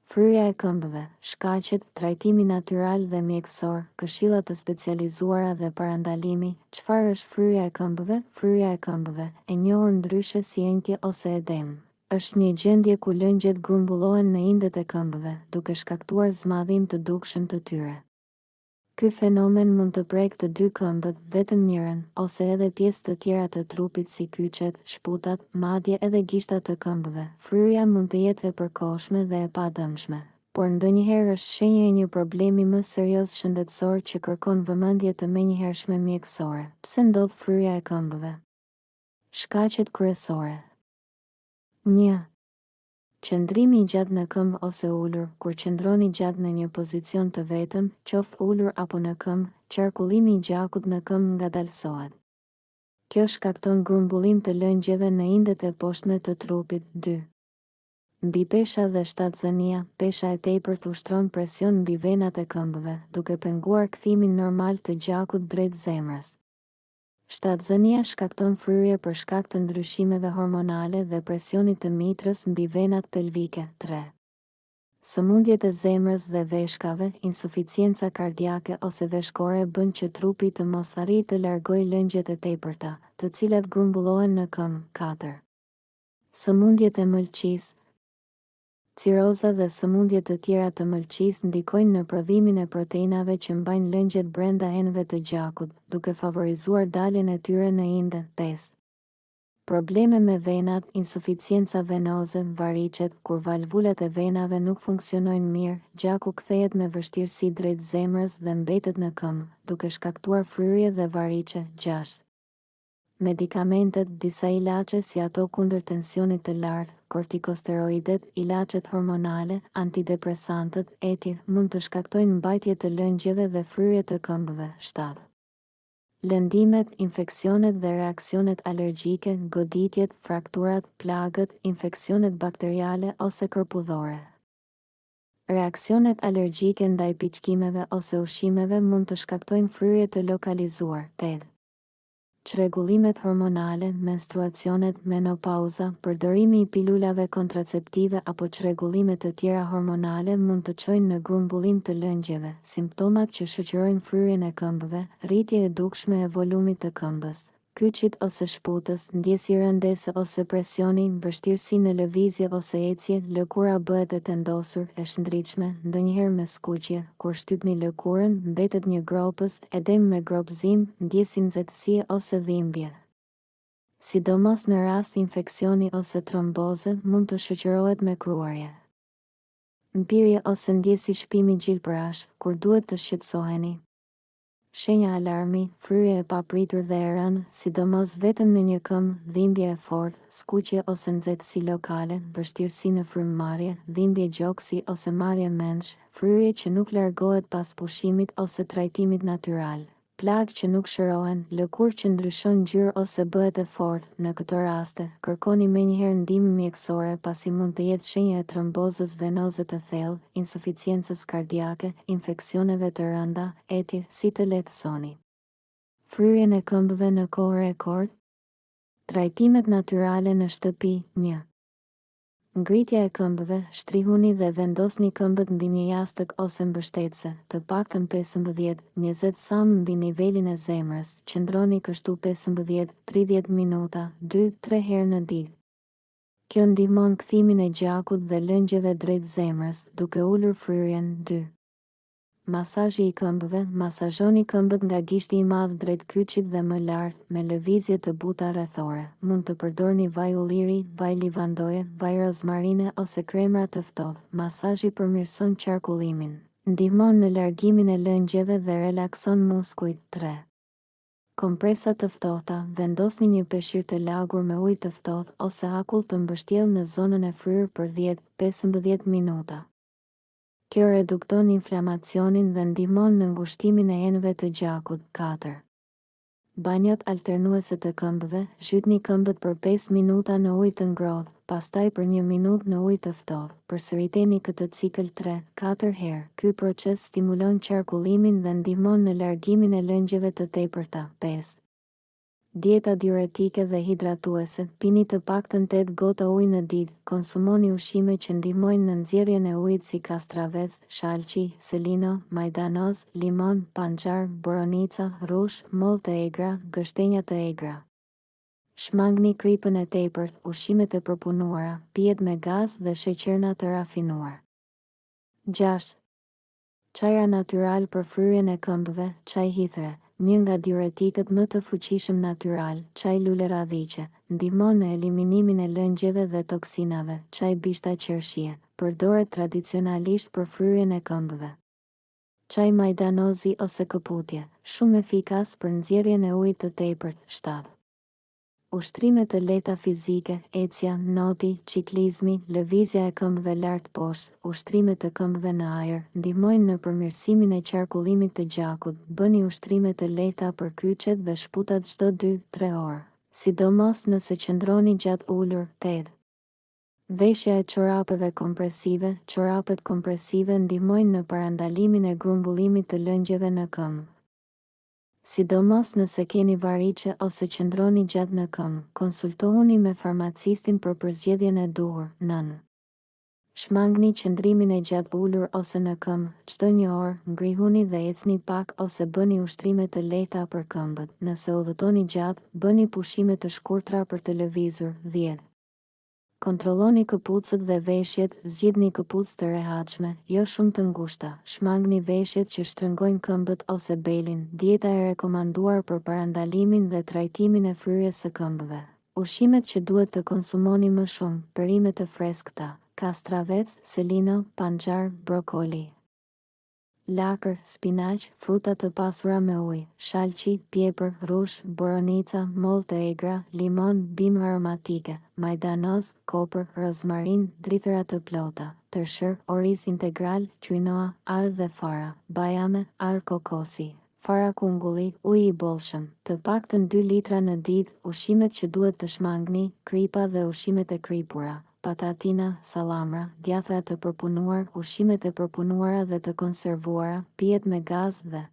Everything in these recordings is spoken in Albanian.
Fryrja e këmbëve, shkaqet, trajtimi natyral dhe mjekësor, këshilla të specializuara dhe parandalimi, çfarë është fryrja e këmbëve, fryrja e këmbëve, e njohur ndryshe si ënjtje ose edemë, është një gjendje ku lëngjet grumbullohen në indet e këmbëve, duke shkaktuar zmadhim të dukshëm të tyre. Ky fenomen mund të prekë të dy këmbët, vetëm njërën, ose edhe pjesë të tjera të trupit si kyçet, shputat, madje edhe gishta të këmbëve. Fryrja mund të jetë e përkohshme dhe e padëmshme, por ndonjëherë është shenjë e një problemi më serioz shëndetësor që kërkon vëmendje të menjëhershme mjekësore. Pse ndodh fryrja e këmbëve? Shkaqet kryesore. Një. Qëndrimi i gjatë në këmbë ose ulur, kur qëndroni gjatë në një pozicion të vetëm, qoftë ulur apo në këmbë, qarkullimi i gjakut në këmbë ngadalësohet. Kjo shkakton grumbullim të lëngjeve në indet e poshtme të trupit. Dy. Mbipesha dhe shtatzënia, pesha e tepërt ushtron presion mbi venat e këmbëve, duke penguar kthimin normal të gjakut drejt zemrës. Shtatzënia shkakton fryrje për shkak të ndryshimeve hormonale dhe presionit të mitrës mbi venat pelvike. Tre. Sëmundjet e zemrës dhe veshkave, insuficienca kardiake ose veshkore bën që trupi të mos arrijë të largojë lëngjet e tepërta, të cilat grumbullohen në këmbë. Katër. Sëmundjet e mëlçisë, Ciroza dhe sëmundje të tjera të mëlçisë ndikojnë në prodhimin e proteinave që mbajnë lëngjet brenda enëve të gjakut, duke favorizuar daljen e tyre në inde. Pesë. Probleme me venat, insuficienca venoze, variçet, kur valvulat e venave nuk funksionojnë mirë, gjaku kthehet me vështirësi drejt zemrës dhe mbetet në këmbë, duke shkaktuar fryrje dhe variçe. Gjashtë. Medikamentet, disa ilaçe si ato kundër tensionit të lartë, kortikosteroidet, ilaçet hormonale, antidepresantët, etj, mund të shkaktojnë mbajtje të lëngjeve dhe fryrje të këmbëve. Shtatë. Lëndimet, infeksionet dhe reaksionet alergjike, goditjet, frakturat, plagët, infeksionet bakteriale ose kërpudhore. Reaksionet alergjike ndaj pickimeve ose ushqimeve mund të shkaktojnë fryrje të lokalizuar. Tetë. Çrregullimet hormonale, menstruacionet, menopauza, përdorimi i pilulave kontraceptive apo çrregullime të tjera hormonale mund të çojnë në grumbullim të lëngjeve, simptomat që shoqërojnë fryrjen e këmbëve, rritje e dukshme e volumit të këmbës, kyçit ose shputës, ndjesi rëndese ose presioni, vështirësi në lëvizje ose ecje, lëkura bëhet e tendosur, e shndritshme, ndonjëherë me skuqje, kur shtypni lëkurën, mbetet një gropëz, Edemë me gropëzim, ndjesi nxehtësie ose dhimbje. Sidomos në rast infeksioni ose tromboze, mund të shoqërohet me kruarje. Mpirje ose ndjesi shpimi gjilpërash, kur duhet të shqetësoheni. Shenja alarmi, fryrje e papritur dhe e rëndë, sidomos vetëm në një këmbë, dhimbje e fortë, skuqje ose nxehtësi lokale, vështirësi në frymëmarrje, dhimbje gjoksi ose marrje mendsh, Fryrje që nuk largohet pas pushimit ose trajtimit natyral, plagë që nuk shërohen, lëkurë që ndryshon ngjyrë ose bëhet e fortë, në këto raste, kërkoni menjëherë ndihmë mjekësore pasi mund të jetë shenjë e trombozës venoze të thellë, insuficiencës kardiake, infeksioneve të rënda, etj. Si të lehtësoni fryrjen e këmbëve në kohë rekord? Trajtimet natyrale në shtëpi, një. Ngritja e këmbëve, shtrihuni dhe vendosni këmbët mbi një jastëk ose mbështetëse, të paktën 15, 20 sam mbi nivelin e zemrës, qëndroni kështu 15, 30 minuta, dy, tre herë në ditë. Kjo ndihmon kthimin e gjakut dhe lëngjeve drejt zemrës, duke ulur fryrjen. Dy. Masazhi i këmbëve, Masazhoni këmbët nga gishti i madh drejt kyçit dhe më lart, me lëvizje të buta rrethore. Mund të përdorni vaj ulliri, vaj livandoje, vaj rozmarine ose kremra të ftohtë. Masazhi përmirëson qarkullimin, ndihmon në largimin e lëngjeve dhe relakson muskujt. Tre. Kompresa të ftohta, Vendosni një peshqir të lagur me ujë të ftohtë ose akull të mbështjellë në zonën e fryrë për dhjetë, 15 minuta. Kjo redukton inflamacionin dhe ndihmon në ngushtimin e enëve të gjakut. Katër. Banjot alternuese të këmbëve, zhytni këmbët për pesë minuta në ujë të ngrohtë, pastaj për një minutë në ujë të ftohtë. Përsëriteni këtë cikël tre, katër herë. Ky proces stimulon qarkullimin dhe ndihmon në largimin e lëngjeve të tepërta. Pesë. Dieta diuretike dhe hidratuese, pini të paktën tetë gota ujë në ditë, konsumoni ushqime që ndihmojnë në nxjerrjen e ujit si kastravec, shalqi, selino, majdanoz, limon, panxhar, boronica, rrush, mollë të egra, gështenja të egra. Shmangni kripën e tepërt, ushqimet e përpunuara, pijet me gaz dhe sheqerna të rafinuar. 6. Çajra natyralë për fryrjen e këmbëve, çaj hithre, një nga diuretikët më të fuqishëm natyralë, çaj lulerradhiqe, ndihmon në eliminimin e lëngjeve dhe toksinave, çaj bishta qershie, përdoret tradicionalisht për fryrjen e këmbëve. Çaj majdanozi ose këputje, shumë efikas për nxjerrjen e ujit të tepërt, 7. Ushtrime të lehta fizike, ecja, noti, çiklizmi, lëvizja e këmbëve lart-poshtë, ushtrime të këmbëve në ajër, ndihmojnë në përmirësimin e qarkullimit të gjakut, bëni ushtrime të lehta për kyçet dhe shputat çdo dy, tre orë, sidomos nëse qëndroni gjatë ulur, 8. Veshja e çorapeve kompresive, Çorapet kompresive ndihmojnë në parandalimin e grumbullimit të lëngjeve në këmbë. Sidomos nëse keni variçe ose qëndroni gjatë në këmbë, konsultohuni me farmacistin për përzgjedhjen e duhur. Nëntë. Shmangni qëndrimin e gjatë ulur ose në këmbë, çdo një orë, ngrihuni dhe ecni pak ose bëni ushtrime të lehta për këmbët. Nëse udhëtoni gjatë, bëni pushime të shkurtra për të lëvizur. 10. Kontrolloni këpucët dhe veshjet, zgjidhni këpucë të rehatshme, jo shumë të ngushta, shmangni veshjet që shtrëngojnë këmbët ose belin, dieta e rekomanduar për parandalimin dhe trajtimin e fryrjes së këmbëve. Ushqimet që duhet të konsumoni më shumë, perime të freskëta, kastravec, selino, panxhar, brokoli, lakër, spinaq, fruta të pasura me ujë, shalqi, pjepër, rrush, boronica, mollë të egra, limon, bimë aromatike, majdanoz, kopër, rozmarinë, drithëra të plota, tërshërë, oriz integral, quinoa, arrë dhe fara, bajame, arrë kokosi, fara kungulli, ujë i bollshëm, të paktën dy litra në ditë, ushqimet që duhet të shmangni, kripa dhe ushqimet e kripura, patatina, sallamra, djathra të përpunuar, ushqimet e përpunuara dhe të konservuara, pijet me gaz dhe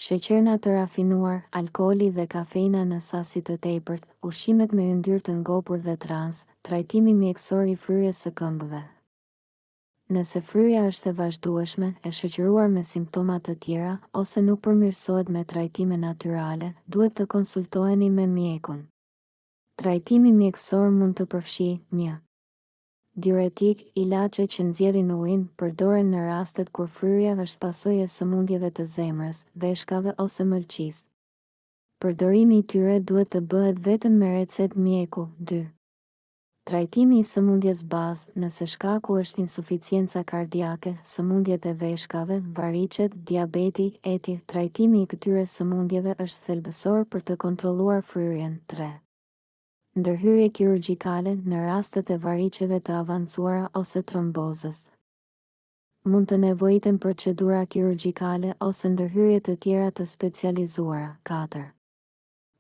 sheqerna të rafinuar, alkooli dhe kafeina në sasi të tepërt, ushqimet me yndyrë të ngopur dhe trans, trajtimi mjekësor i fryrjes së këmbëve. Nëse fryrja është e vazhdueshme, e shoqëruar me simptoma të tjera, ose nuk përmirësohet me trajtime natyrale, duhet të konsultoheni me mjekun. Trajtimi mjekësor mund të përfshijë, një. Diuretik, ilaçe që nxjerrin ujin, përdoren në rastet kur fryrja është pasojë e sëmundjeve të zemrës, veshkave ose mëlçisë. Përdorimi i tyre duhet të bëhet vetëm me recetë mjeku. Dy. Trajtimi i sëmundjes bazë, nëse shkaku është insuficienca kardiake, sëmundjet e veshkave, variçet, diabeti, etj, trajtimi i këtyre sëmundjeve është thelbësor për të kontrolluar fryrjen. 3. Ndërhyrje kirurgjikale, në rastet e variçeve të avancuara ose trombozës. Mund të nevojiten procedura kirurgjikale ose ndërhyrje të tjera të specializuara. 4.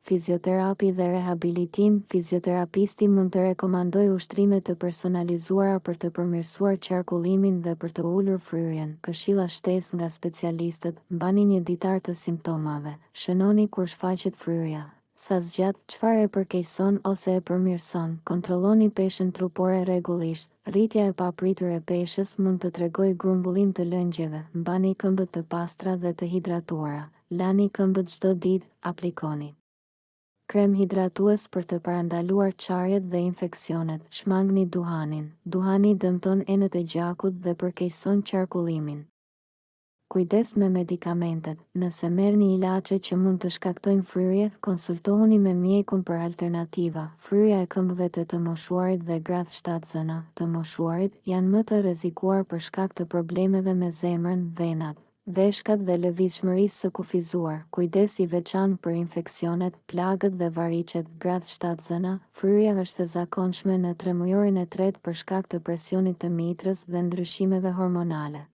Fizioterapi dhe rehabilitim, Fizioterapisti mund të rekomandojë ushtrime të personalizuara për të përmirësuar qarkullimin dhe për të ulur fryrjen. Këshilla shtesë nga specialistët, Mbani një ditar të simptomave. Shënoni kur shfaqet fryrja, sa zgjat, çfarë e përkeqëson ose e përmirëson. Kontrolloni peshën trupore rregullisht. Rritja e papritur e peshës mund të tregojë grumbullim të lëngjeve. Mbani këmbët të pastra dhe të hidratuara. Lani këmbët çdo ditë, aplikoni krem hidratues për të parandaluar çarjet dhe infeksionet, shmangni duhanin. Duhani dëmton enët e gjakut dhe përkeqëson qarkullimin. Kujdes me medikamentet, nëse merrni ilaçe që mund të shkaktojnë fryrje, konsultohuni me mjekun për alternativa. Fryrja e këmbëve te të moshuarit dhe gratë shtatzëna, të moshuarit, janë më të rrezikuar për shkak të problemeve me zemrën, venat, veshkat dhe lëvizshmërisë së kufizuar, kujdes i veçantë për infeksionet, plagët dhe variçet, gratë shtatzëna, fryrja është e zakonshme në tremujorin e tretë për shkak të presionit të mitrës dhe ndryshimeve hormonale.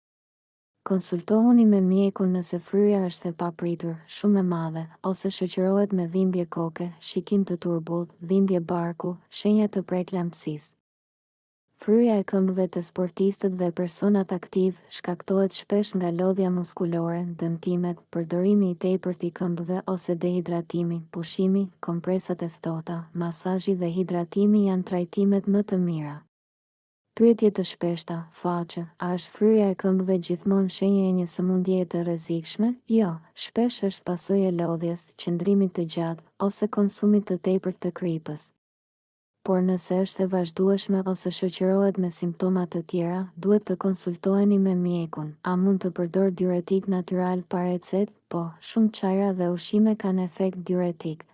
Konsultohuni me mjekun nëse fryrja është e papritur, shumë e madhe, ose shoqërohet me dhimbje koke, shikim të turbullt, dhimbje barku, shenja të preeklampsisë. Fryrja e këmbëve te sportistët dhe personat aktivë shkaktohet shpesh nga lodhja muskulore, dëmtimet, përdorimi i tepërt i këmbëve ose dehidratimi, pushimi, kompresat e ftohta, masazhi dhe hidratimi janë trajtimet më të mira. Pyetje të shpeshta, Faqe, A është fryrja e këmbëve gjithmonë shenjë e një sëmundjeje të rrezikshme? Jo, shpesh është pasojë e lodhjes, qëndrimit të gjatë, ose konsumit të tepërt të kripës. Por nëse është e vazhdueshme ose shoqërohet me simptoma të tjera, duhet të konsultoheni me mjekun. A mund të përdor diuretik natyral pa recetë? Po, shumë çajra dhe ushqime kanë efekt diuretik.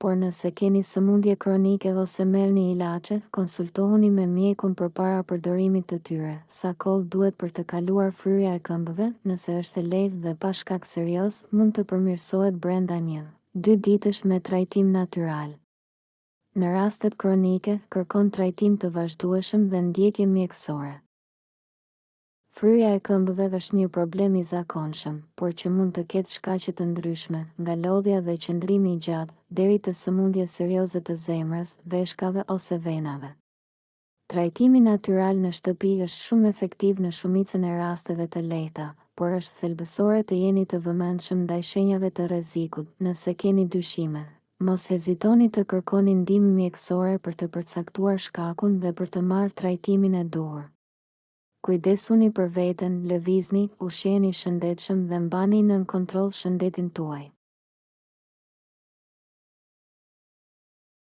Por nëse keni sëmundje kronike ose merrni ilaçe, konsultohuni me mjekun përpara përdorimit të tyre. Sa kohë duhet për të kaluar fryrja e këmbëve? Nëse është e lehtë dhe pa shkak serioz, mund të përmirësohet brenda një, dy ditësh me trajtim natyral. Në rastet kronike, kërkon trajtim të vazhdueshëm dhe ndjekje mjekësore. Fryrja e këmbëve është një problem i zakonshëm, por që mund të ketë shkaqe të ndryshme, nga lodhja dhe qëndrimi i gjatë, deri te sëmundje serioze të zemrës, veshkave ose venave. Trajtimi natyral në shtëpi është shumë efektiv në shumicën e rasteve të lehta, por është thelbësore të jeni të vëmendshëm ndaj shenjave të rrezikut, nëse keni dyshime. Mos hezitoni të kërkoni ndihmë mjekësore për të përcaktuar shkakun dhe për të marrë trajtimin e duhur. Kujdesuni për veten, lëvizni, ushqeheni shëndetshëm dhe mbani nën kontroll shëndetin tuaj.